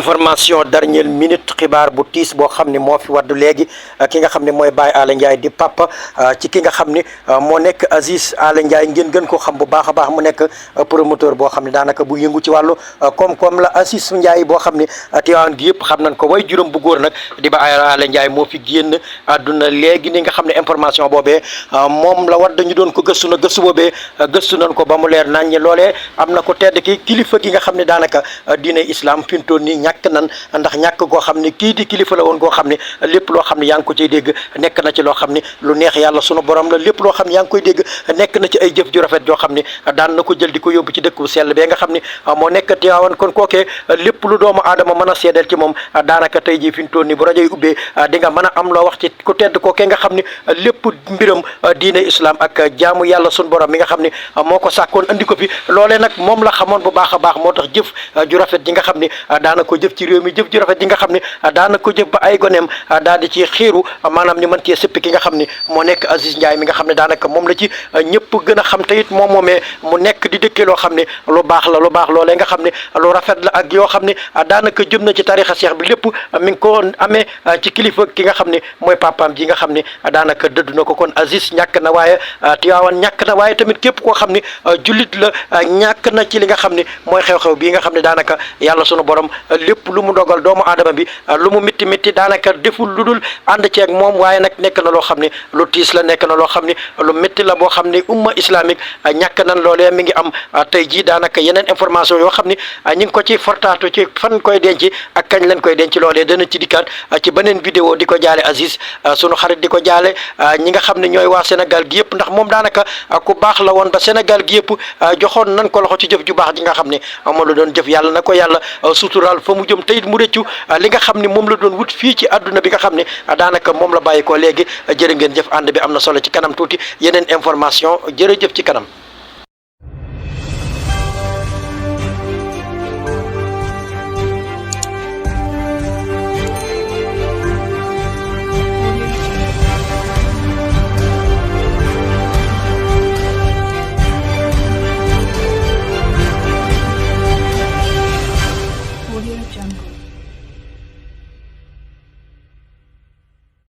information dernière minute xibaar bu tiis boo xam ne moo fi waddu léegi ki nga xam ne mooy Baye Alé Ndiaye di papa ci ki nga xam ne moo nekk Aziz Alé Ndiaye ngeen gën ko xam bu baax a baax mu nekk promoteur boo xam ne daanaka bu yëngu ci wàllu koom-koom la Aziz Ndiaye boo xam ne Tivaouane gi yëpp xam nañ ko way juróom bu góor nag di Baye Alé Ndiaye moo fi génn àdduna léegi ni nga xam ne information boobee moom la war dañu doon ko gëstu na gëstu boobee gëstu nañ ko ba mu leer nañ loolee am na ko tedd ki kilifa gi nga xam ne daanaka diine islam fintoon nii ñàkk nan ndax ñàkk goo xam ne kii di kilifa la woon goo xam ne lépp loo xam ne yaa ngi ko ciy dégg nekk na ci loo xam ne lu neex yàlla sunu borom la lépp loo xam ne yaa ngi koy dégg nekk na ci ay jëf ju rafet joo xam ne daan na ko jël di ko yóbbu ci dëkk bu sell bee nga xam ne moo nekk Tiwaawan kon kookee lépp lu doomu aadama mën a seedeel ci moom daanaka tey jii fintoon nii bu rajo yi ubbee di nga mën a am loo wax ci ku tedd kookee nga xam ne lépp mbiram diine islam ak jaamu yàlla sunu borom mi nga xam ne moo ko sàkkoon andi ko fi loolee nag moom la xamoon bu baax a baax moo tax jëf ju rafet ji nga xam ne daana ko jëf ci réew mi jëf ju rafet ji nga xam ne daana ko jëf ba ay goneem daal di ci xiiru maanaam ñu mën cee sëppi ki nga xam ne moo nekk Aziz Ndiaye mi nga xam ne daanaka moom la ci ñëpp gën a xam te it moom moomee mu nekk di dëkkee loo xam ne lu baax la lu baax loolee nga xam ne lu rafet la ak yoo xam ne daanaka jëm na ci tarixa cheikh bi lépp mi ngi ko amee ci kilifa ki nga xam ne mooy papaam ji nga xam ne daanaka dëdd na ko kon Aziz ñàkk na waaye Tiwaawan ñàkk na waaye tamit képp koo xam ne jullit la ñàkk na ci li nga xam ne mooy xew-xew bii nga xam ne daanaka yàlla sunu borom lépp lu mu dogal doomu aadama bi lu mu mitti mitti daanaka deful lu dul ànd ceeg moom waaye nag nekk na loo xam ne lu tiis la nekk na loo xam ne lu métti la boo xam ne umma islamique ñàkk nan loolee mi ngi am tey jii daanaka yeneen information yoo xam ne ñi ngi ko ci fortaatu ci fan koy denc ak kañ leen koy denc loolee dana ci dikkaat ci beneen vidéo di ko jaale Aziz sunu xarit di ko jaale ñi nga xam ne ñooy waa Sénégal gi yëpp ndax moom daanaka ku baax la woon ba Sénégal gi yëpp joxoon nan ko loxo ci jëf ju baax ji nga xam ne moom la doon jëf yàlla na ko yàlla suturaal fa mu jëm teyit mu rëccu li nga xam ne moom la doon wut fii ci àdduna bi nga xam ne daanaka moom la bàyyi ko léegi jërë ngeen jëf ànd bi am na solo ci kanam tuuti yeneen information jërëjëf ci kanam